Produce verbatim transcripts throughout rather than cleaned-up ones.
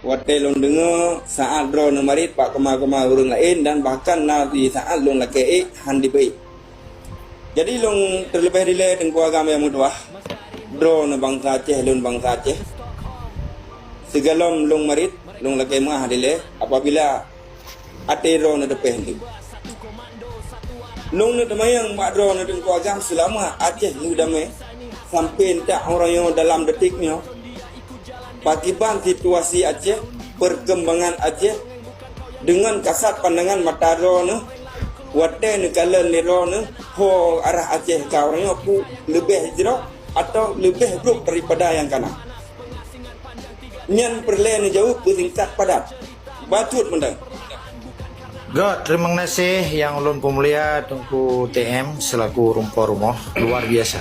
Watée lôn deungoe saát droeneuh marit bak keuma-keuma ureuëng laén dan bahkan na di saát lôn lakée ék hán dibri. Jadi lôn teuleubeh dilée Teungku Agam nyang meutuwah, droeneuh bansa Aceh, lôn bansa Aceh. Sigohlom lôn marit, lôn lakée meuah dilée apabila até droeneuh teupéh nteuk. Lôn neuk teumanyong bak droeneuh Teungku Agam, seulama Aceh lheueh damé sampai ntak uroe nyoe dalam detik nyoe, pakiban situasi Aceh, perkembangan Aceh deungon kasat pandangan mata droeneuh, watée neukalon lé droeneuh ho arah Aceh ka uroe nyoe peue leubeh jroh atau leubeh brok daripada nyang kana? Nyan peureulée neujaweueb beusingkat padat. Bacut mantong. Göt, terima kasih yang ulôn peumulia Teungku T M selaku rumpok rumoh. Luar biasa.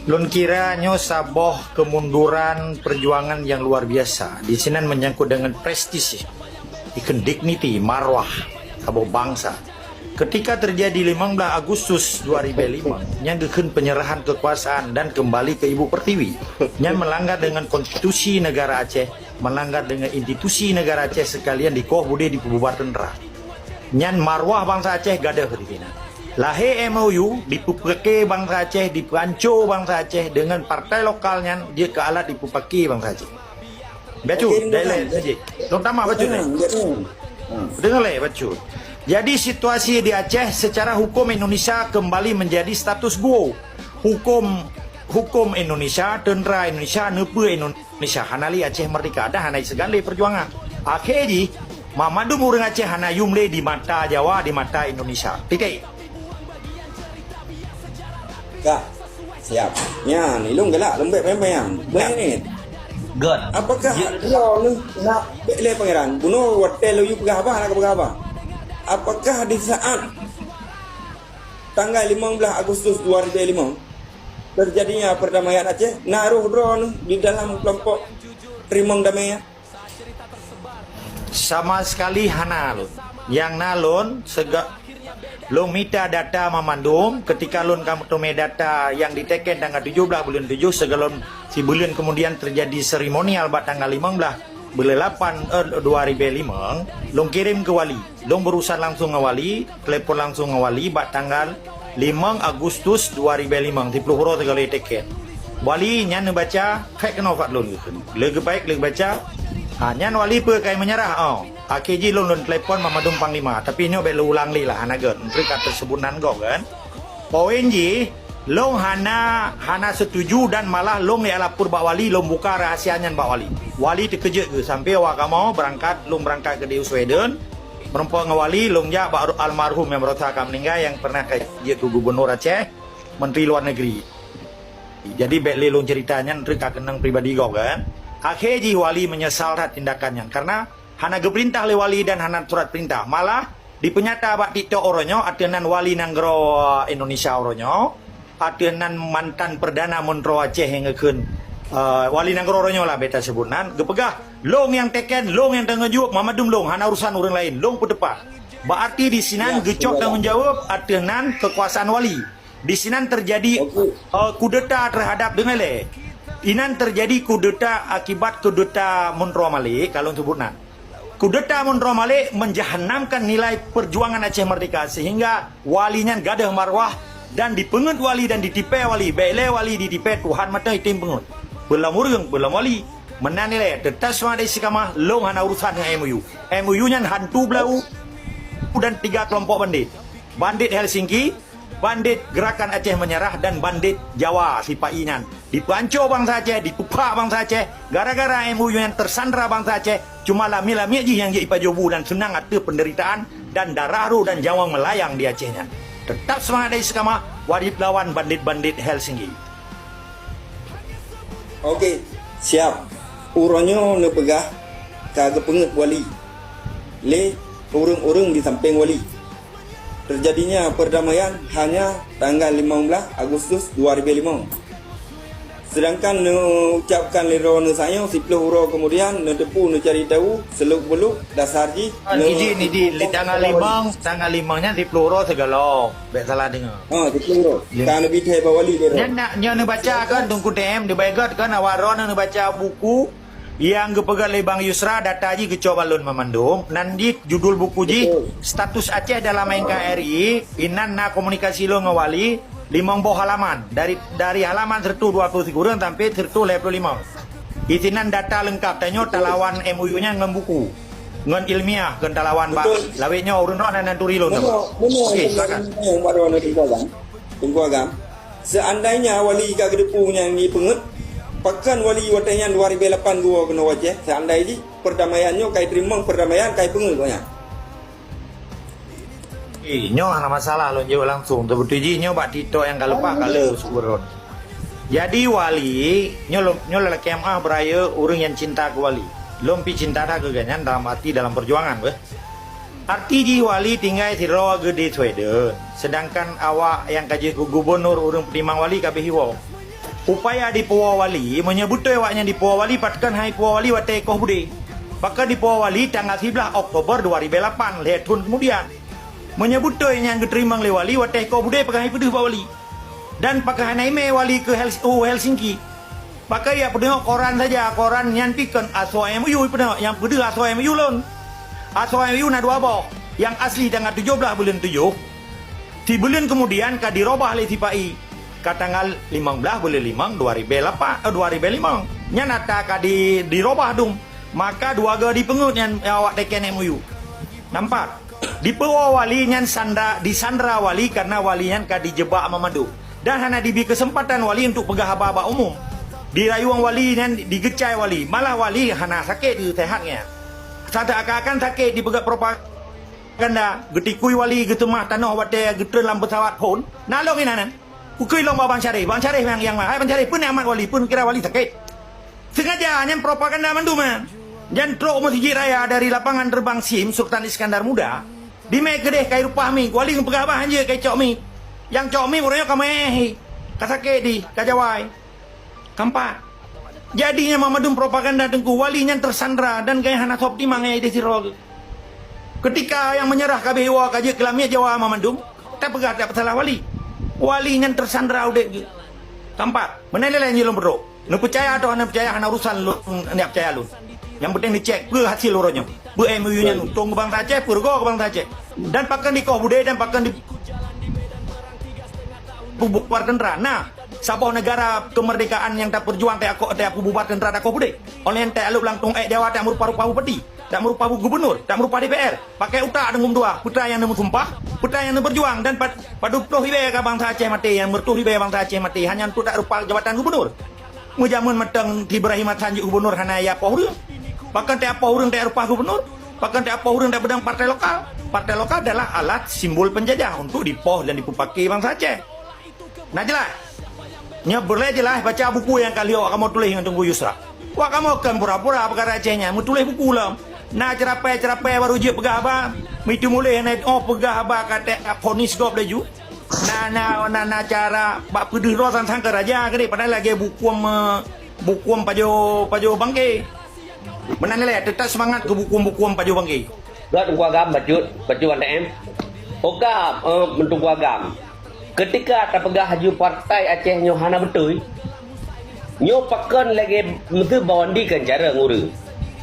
Lôn kira nyoe saboh kemunduran perjuangan yang luar biasa. Di sinan menyangkut dengan prestise, ikon dignity, marwah saboh bangsa. Ketika terjadi limong belas Agustus dua ribu lima, nyan geukheun penyerahan kekuasaan dan kembali ke ibu pertiwi. Nyan melanggar dengan konstitusi negara Aceh, melanggar dengan institusi negara Aceh sekalian dikoh budeh dipububar tentara. Nyan marwah bangsa Aceh gadôh di sinan. Lahé M O U, dipeupaké bangsa Aceh, dipeuanco bangsa Aceh dengan partai lokal nyan jeuet keu alat dipeupaké bangsa Aceh. Bacut, okey, dah lé, dah. Lôn tamah bacut, eh. Deungoe lé bacut. Jadi situasi di Aceh secara hukum Indonesia kembali menjadi status quo. Hukum, hukum Indonesia, tentara Indonesia, neupeu Indonesia hana lé Aceh merdeka, dah hana iseugan lé perjuangan. Akhé jih, mamandum ureuëng Aceh hana yum lé di mata Jawa, di mata Indonesia. Titik. Ka. Siap. Nyan, ilôn galak leumbek payang-payang. Baik. Good. Apakah droeneuh nak bek lé Pangeran? Bunoe watée lôn yue peugah haba, hana peugah haba. Apakah di saat tanggal lima belas Agustus dua ribu lima terjadinya perdamaian Aceh, na roh droeneuh di dalam kelompok teurimong damé nyan? Sama sekali hana lôn. Nyang na lôn, seuga-, lôn mita data mamandum, ketika lôn ka meuteumé data nyang diteken tanggal tujoh blaih buleuen tujoh, sigohlom sibuleuen kemudian terjadi seremonial bak tanggal limong blaih buleuen lapan, eh, dua ribu lima, lôn kirém keu wali. Lôn beurusan langsung ngon wali, telepon langsung ngon wali bak tanggal limong Agustus dua ribu lima, siploh uroe sigohlom teken. Wali nyan neubaca, fake keunoe fak lôn. Lé geubaik, lé geubaca. Ha, nyan wali peue kai meunyeurah, oh. Akhé jih lôn, lôn telepon mamandum panglima, tapi nyoe bék lôn ulang lé lah, hana gét. Enteuk ka teusebut nan gob kan. Poin jih, lôn hana, hana setuju dan malah lôn jak lapor bak wali, lôn buka rahsia nyan bak wali. Wali teukeujot geuh sampai awak kamoe beurangkat, lôn beurangkat keudéh u Sweden. Meurumpok ngon wali, lôn jak bak almarhum nyang baroesa ka meuninggai nyang pernah ka jeuet keu gubunur Aceh, menteri luar negeri. Jadi bék lé lôn cerita nyan, enteuk ka keunong pribadi gob kan. Akhé jih wali meunyeusal that tindakan nyan karena hana geupeurintah lé wali dan hana surat peurintah. Malah dipeunyata bak TikTok uroe nyoe ateueh nan wali nanggroe Indonesia uroe nyoe, ateueh nan mantan perdana menteri Aceh nyang geukheun, eh, wali nanggroe uroe nyoe lah bék taseubut nan, geupeugah, "Lôn nyang teken, lôn nyang tanggong jaweueb, mamandum lôn, hana urusan ureuëng laén, lôn peuteupat." Bak arti di sinan geucok tanggong jaweueb ateueh nan keukuasaan wali. Di sinan terjadi, eh, kudeta terhadap, deungoe lé. Inan terjadi kudeta akibat kudeta Munro Malik, kalau sebut nan. Kudeta Munro Malik menjahanamkan nilai perjuangan Aceh Merdeka sehingga wali nyan gadôh marwah dan dipeungeut wali dan ditipée wali. Bék lé wali ditipée Tuhan mantong item peungeut. Beulam ureuëng, beulam wali. Meunan ilée, tetap semangat istiqamah, lôn hana urusan dengan M O U. M O U nyan hantu beulau dan tiga kelompok bandit. Bandit Helsinki, bandit Gerakan Aceh Menyerah dan bandit Jawa sipa-i nyan. Dipeuanco bansa Aceh, dipeuphak bansa Aceh, gara-gara M O U nyan tersandra bansa Aceh, cuma lamiet-lamiet jih nyang jeuet ipajoh bu dan seunang ateueh penderitaan dan darah roh dan nyawöng melayang di Aceh nyan. Tetap semangat dan istiqamah, wajib lawan bandit-bandit Helsinki. Oke, siap. Uroe nyoe neupeugah ka geupeungeut wali lé ureuëng-ureuëng di sampéng wali. Terjadinya perdamaian hanya tanggal lima belas Agustus dua ribu lima. Sedangkan neucapkan lé droeneuh sayoe siploh uroe kemudian neuteupeue neucari tahu seluk-beluk dasar jih. Kan neu- izin, izin. Di tanggal limong, tanggal limong nyan siploh uroe sigohlom. Bék salah deungoe. Ha, siploh uroe. Ya. Ka neubi thai bak wali droe. Nyan nak, nyan neubaca kan, Teungku T M, neubaca kan, awak droeneuh neubaca buku, Nyang geupeugah lé Bang Yusra, data jih geucok bak lôn meumandum. Nan jih judul buku jih, Betul. Status Aceh dalam N K R I. Inan na komunikasi lôn ngon Wali, limong boh halaman. Dari, dari halaman seratus dua puluh sikureueng sampai seratus lhèe puluh lima. Isinan data leungkap, tanyoe talawan M O U nyan ngon buku. Ngon ilmiah, kon talawan bak Betul. Lawét nyoe, ureueng droeneuh nan turi lôn. Meunoe, meunoe Okey, silakan. Teungku Agam. Teungku Agam. Seandainya Wali ka geuteupeue nyang jipeungeut, pakon Wali watèe nyan dua ribèe lapan geuwoe keunoe u Aceh? Seandai jih perdamaian nyoe ka jiteurimong, perdamaian ka jipeungeut gobnyan. Eh, nyoe hana masalah lôn jaweueb langsung. Teubeutôi jih nyoe bak TikTok nyang ka leupah ka le seuuron. Jadi Wali, nyoe lôn, nyoe lalakèe meu'ah beuraya ureueng nyang cinta keu Wali. Lôn pih cinta that keu gobnyan dalam arti dalam peujuangan beuh. Arti jih Wali tinggai sidroe geuh di Sweden, seudangkan awak nyang ka jeuet keu gubunur ureueng peutimang Wali ka abéh jiwoe. Upaya jipeuwoe Wali, meunyoe beutôi awaknyan jipeuwoe Wali, pakon han jipeuwoe Wali watèe koh budé. Pakon jipeuwoe Wali tanggal siblaih Oktober dua ribèe lapan, lhèe thôn keumudian. Meunyoe beutôi nyang geuteurimong lé Wali watèe koh budé, pakon han jipeudeuh bak Wali. Dan pakon hana imè Wali keu Hels-, u Helsinki. Pakon jak peudeungoe koran saja, koran nyan pih kon asoe M O U peudeungoe, nyang peudeuh asoe M O U lôn. Asoe M O U na dua boh, nyang asli tanggal tujoh blaih buleuen tujoh, sibuleuen keumudian ka dirobah lé sipa-i, ka tanggal limong blaih buleuen limong dua ribèe lapan, eh, dua ribèe limong. Nyan ata ka di, dirobah dum, maka dua goe jipeungeut nyan awak teken M O U. Nampak? Jipeuwoe Wali nyan sandra, disandra Wali kareuna Wali nyan ka jijeubak mandum. Dan hana jibi keuseumpatan Wali untuk peugah haba bak umum. Dirayueng Wali nyan, digeucai Wali. Malah Wali hana sakét, seuhat nyan. Seakan-akan sakét jipeugah propaganda, geutikui Wali geuseumah tanoh watèe geutreun lam peusawat phôn. Na lôn inan nyan. Kukheun lôn bak Bang Syarif. Bang Syarif nyang, nyang, hai Bang Syarif, peue nyan amat Wali, peue kira Wali sakét? Sengaja nyan propaganda mandum nyan. Nyan trok meuseujid raya dari lapangan terbang SIM Sultan Iskandar Muda. Dimè keudeh ka jirupah mi, Wali geupeugah bah hanjeuet ka jicok mi. Nyang cok mi uroe nyoe ka meu'éh, ka sakét di, ka jawai. Ka empat. Jadi nyan mandum propaganda Teungku, Wali nyan teusandra dan gaya hana sob timang nyang ideh sidroe. Keutika nyang meunyeurah ka abéh jiwoe ka jeuet keu lamiet Jawa mandum, tapeugah tapeusalah Wali. Wali nyan teusandra udép geuh. Ka empat. Meunan lé lôn peutrok. Neupeucaya atawa hana peucaya hana urusan lôn, nyak peucaya lôn. Nyang penting neucék peue hasil uroe nyoe. Peue M O U nyan untông keu bansa Aceh, peue rugoe keu bansa Aceh. Dan pakon dikoh budé dan pakon di bubar teuntra. Nah, saboh neugara keumeurdekaan nyang tapeujuang teuh, teuh bubar teuntra takoh budé. Óh lheueh nyan teuh lheueh lam tông ék Jawa teuh meurupah-rupah bupati, teuh meurupah gubunur, teuh meurupah D P R. Pakai utak deungon dua, peue nyang neumeusumpah, peue nyang neumeujuang dan pad-, padub ploh ribèe ka bansa Aceh maté, nyang meureutoh ribèe bansa Aceh maté hanya untuk teuh rupa jabatan gubunur. Meujameun mantong Ibrahim Hasan jeuet gubunur hana jipoh ureueng. Pakon teuh poh ureueng teuh rupa gubunur, pakon teuh poh ureueng teuh peudong partai lokal. Partai lokal adalah alat simbol penjajah untuk dipoh dan dipeupaké bansa Aceh. Na jeulaih? Nyoe beulèe jeulaih baca buku nyang ka lheueh awak kamoe tuléh ngon Teungku Yusra. Awak kamoe kon pura-pura peukara Aceh nyan, meutuléh buku lom. Na ceurapai-ceurapai barô jeuet peugah haba, meuitu muléh na oh peugah haba ka teuh vonis gob laju. Na, na, na, na cara bak peudeuh droe sang-sang keu raja keudéh, padahai lagèe buku, eh, buku pajoh, pajoh bangke. Meunan lé, teutap seumangat keu buku-buku pajoh bangke. Gét Teungku Agam bacut, bacut Wan T M. Oka, eh, Teungku Agam. Keutika tapeugah laju partai Aceh nyoe hana beutôi, nyoe pakon lagèe meuteubawandi kan cara ngureueng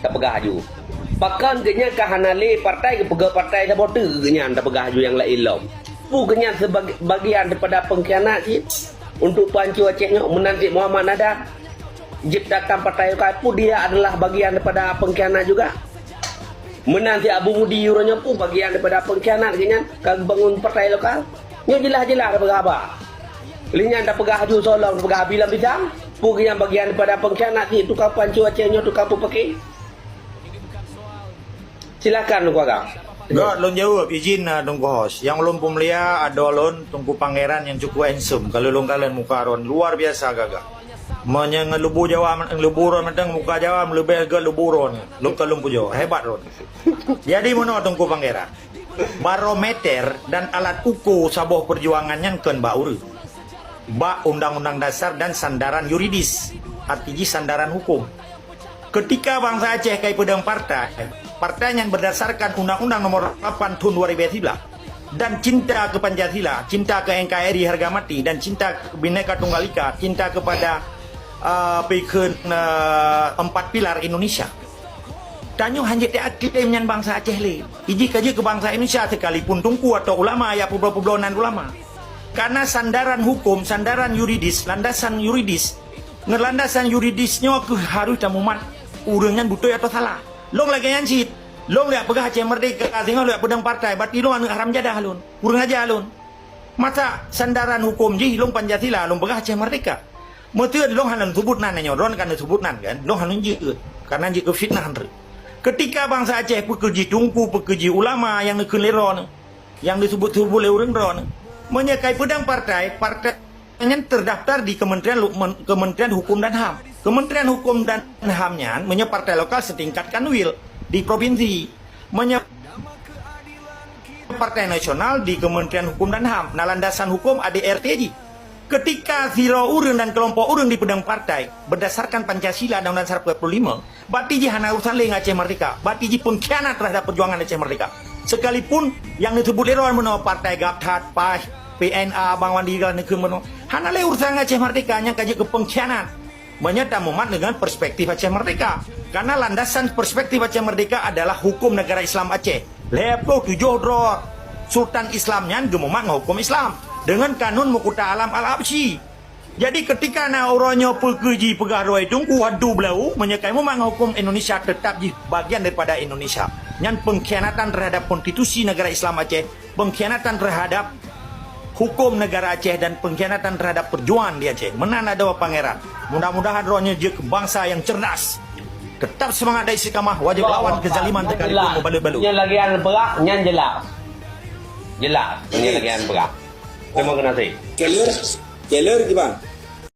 tapeugah laju. Pakon geuhnyan ka hana lé partai geupeugah partai saboh teuk geuhnyan tapeugah laju nyang laén lom. Peue geuhnyan sebagai bagian daripada pengkhianat cit untuk peuhanco Aceh nyoe meunan cit Muhammad Nada. Ciptakan partai lokal pun dia adalah bagian daripada pengkhianat juga. Meunan si Abu Mudi uroe nyoe pun bagian daripada pengkhianat geuhnyan ka geubangun partai lokal. Nyoe jeulaih-jeulaih tapeugah haba. Lheueh nyan tapeugah laju soe lom tapeugah Abi Lam Pisang. Pun geuhnyan bagian daripada pengkhianat si tukang pancu Aceh nyoe tukang peupaké. Silakan Teungku Agam. Gét lôn jaweueb, izin na Teungku Hos. Nyang ulôn peumulia adoe lôn Teungku Pangeran nyang cukup handsome. Kalon-kalon muka droen luar biasa gagah. Meunyoe ngon lubô Jawa, lubô droen mantong muka Jawa leubeh gét lubô droen. Lôn kalon pujoe, hebat droen. Jadi meunoe Teungku Pangeran. Barometer dan alat uko saboh peujuangan nyan kon bak ureueng. Bak Undang-Undang Dasar dan sandaran yuridis, arti jih sandaran hukum. Keutika bansa Aceh ka jipeudong partai, partai nyan beurdasarkan Undang-Undang Nomor lapan Thôn dua ribèe siblaih dan cinta keu Pancasila, cinta keu N K R I harga mati, dan cinta keu Bhinneka Tunggal Ika, cinta kepada uh, peikheun uh, empat pilar Indonesia. Tanyoe hanjeuet taklaim nyan bangsa Aceh lé. Ijih ka jeuet keu bangsa Indonesia, sekalipun teungku atau ulama ya publoe-publoe nan ulama. Karena sandaran hukum, sandaran yuridis, landasan yuridis, ngon landasan yuridis nyoe keuh harus tamumat ureuëng nyan beutôi atau salah. Lôn lagée nyan cit. Lôn lheueh peugah Aceh Merdeka, singoh lheueh peudong partai, berarti lôn aneuëk haram jadah lôn. Kurang aja lôn. Masa sandaran hukum jih lôn Pancasila, lôn peugah Aceh Merdeka. Meuteun lôn hana seubut nan nyoe, droen kan seubut nan kan, lôn hana jeuet. Karena jeuet keu fitnah nteuk. Ketika bangsa Aceh peukeuji teungku, peukeuji ulama nyang neukheun lé droen, nyang disebut-sebut lé ureuëng droen. Meunyoe kai peudong partai, partai nyan terdaftar di Kementerian Lu- Men- Kementerian Hukum dan HAM. Kementerian Hukum dan HAM nyan meunyoe partai lokal setingkat kanwil di provinsi. Meunyoe partai nasional di Kementerian Hukum dan HAM, na landasan hukum A D R T jih. Ketika sidroe ureuëng dan kelompok ureuëng dipeudong partai berdasarkan Pancasila Undang-Undang seratus empat puluh lima, berarti jih hana urusan lé ngon Aceh Merdeka. Berarti jih pengkhianat terhadap perjuangan Aceh Merdeka. Sekalipun nyang disebut lé droen meunoe partai GAPTHAT, PAS, P N A, Bang Wandi dan neukheun meunoe, hana lé urusan ngon Aceh Merdeka, nyang ka jeuet keu pengkhianat. Meunyoe tamumat dengan perspektif Aceh Merdeka. Karena landasan perspektif Aceh Merdeka adalah hukum negara Islam Aceh. Lhée ploh tujoh droe sultan Islam nyan geumumat ngon hukum Islam dengan kanun Mukta Alam Al-Habsyi. Jadi ketika na uroe nyoe peukeuji peugah droe teungku hadu blau, meunyoe kai mumat ngon hukum Indonesia tetap jih bagian daripada Indonesia. Nyan pengkhianatan terhadap konstitusi negara Islam Aceh, pengkhianatan terhadap hukum negara Aceh dan pengkhianatan terhadap perjuangan di Aceh. Meunan adoe Pangeran. Mudah-mudahan droe nyoe jeuet keu bangsa yang cerdas. Tetap semangat dan istiqamah, wajib lawan kezaliman sekalipun jelas. Membalut-balut. Nyan lagée nyan peugah, nyan jelas. Jelas, nyan lagée nyan peugah. Terima kasih. Keler, keler gimana?